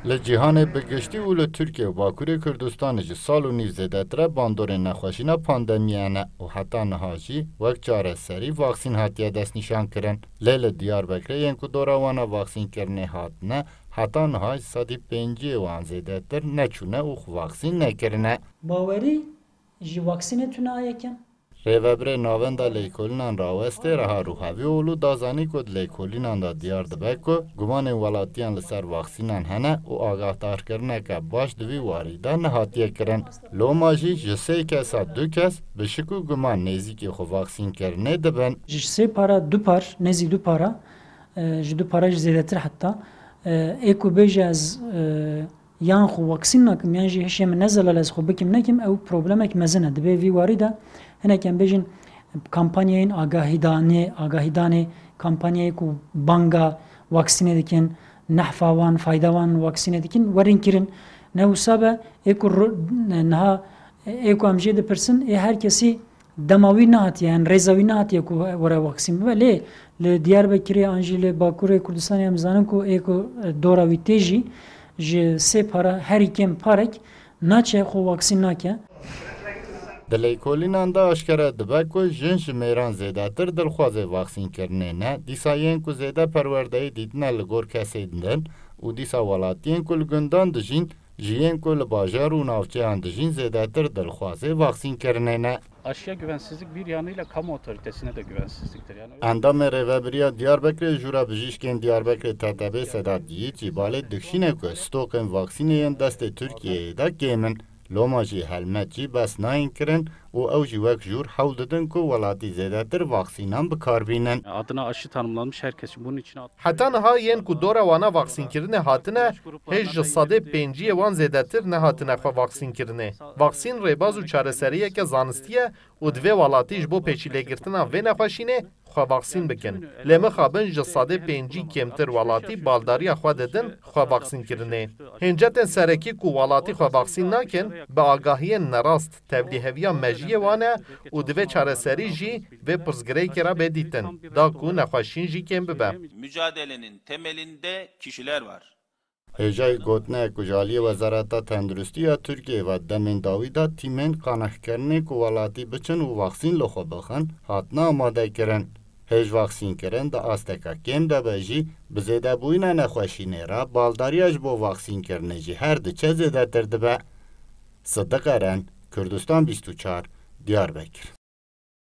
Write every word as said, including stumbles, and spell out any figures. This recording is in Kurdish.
Li cîhanê bi giştî û li Tirkiye û Bakurê Kurdistanê ji sal û nîv zêdetir e bandorên nexweşîna pandemiyê hene û heta niha jî wek çareserî vaksîn hatiye destnîşankirin. Lê li Diyarbekirê yên ku dora wana vaksînkirinê hatine, heta niha ji sedî pêncî yê wan zêdetir neçûne û xwe vaksîn nekirine. Bawerî ji vaksînê tune a yekem. Rêvebirê Navenda Lêkolînan Rawestê Reha Ruhevîoglu da zanîn ku di lêkolînan de diyar dibe ku gumanên welatiyan li ser vaksînan hene û agahdarkirineke baş di vî warî de nehatiye kirin. Loma jî ji sê kesa du kes bi şik û guman nêzîkî xwe vaksînkirinê dibin. Ji sê para du par, nêzî du para, e, ji du para jî zêdetir heta, e, ê ku bêje ez, e, yan xwe vaksîn nakim, yan jî hişê min ne zelal ez xwe bikim nekim, ew problemek mezin e. Dibê vî warî de hinek em bêjin kampanyayên agahîdanê, agahîdanê, kampanyayê ku banga vaksînê dikin, nehfa wan, fayda wan vaksînê dikin, werin kirin. Ne wisa be, ê ku ro-, niha, ê ku em jê dipirsin, ê her kesî dema wî nehatiye, yan rêza wî nehatiye ku were vaksîn bibe. Lê li Diyarbekirê an jî li Bakurê Kurdistanê em zanin ku ê ku dora wî tê jî ji sê para herî kêm parek naçe xwe vaksîn nake. Di lêkolînan de aşkere dibe ku jin ji mêran zêdetir dilxwazê vaksînkirinê ne, dîsa yên ku zêde perwerdeyî dîtine li gor kesên din û dîsa welatiyên ku li gundan dijîn, ji yên ku li bajar û navçeyan dijîn zêdetir dilxwazê vaksînkirinê ne. Aşıya güvensizlik bir yanıyla kamu otoritesine de güvensizliktir. Yani Endamê Rêvebiriya Diyarbekirê Jûra Bijîşkên Diyarbekirê T T B Sedat Yiğit jî balê dikişîne ku stoqên vaksînê yên destê Tirkiyeyê de kêm in. Loma jî helmet jî bes nayên kirin û ew jî wek jûr hewl didin ku welatî zêdetir vaksînan bi kar bînin. Adına aşı tanımlanmış herkes için bunun için Heta niha yên ku dora wana vaksînkirinê hatine, hêj ji sedê pêncî yê wan zêdetir nehatine xwe vaksînkirinê. Vaksîn rêbaz û çareseriyeke zanistî ye û divê welatî ji bo pêşîlêgirtina vê nexweşînê xwe vaksîn bikin. Lê mixabin ji sedê pêncî kêmtir welatî baldariya xwe didin xwe vaksînkirinê. Hêncetên serekî ku welatî xwe vaksîn nakin, bi agahiyên nerast, tevlîheviya mejiyê wan e û divê çareserî jî vê pirsgirêkê re bê dîtin, da ku nexweşîn jî kêm bibe. Mücadelenin temelinde kişiler var. Hêjayî gotinê ku ji aliyê Wezareta Tenduristî ya Tirkiyeyê ve demên dawî de tîmên qanehkirinê ku welatî biçin û vaksîn li xwe bixin, hatine amadekirin. Hêj vaksînkirin di asteke kêm de be jî, bi zêdebûyîna nexweşînê re baldariya ji bo vaksînkirinê jî her diçe zêdetir dibe. Sidiq Eren, Kurdistan bîst û çar, Diyarbekir.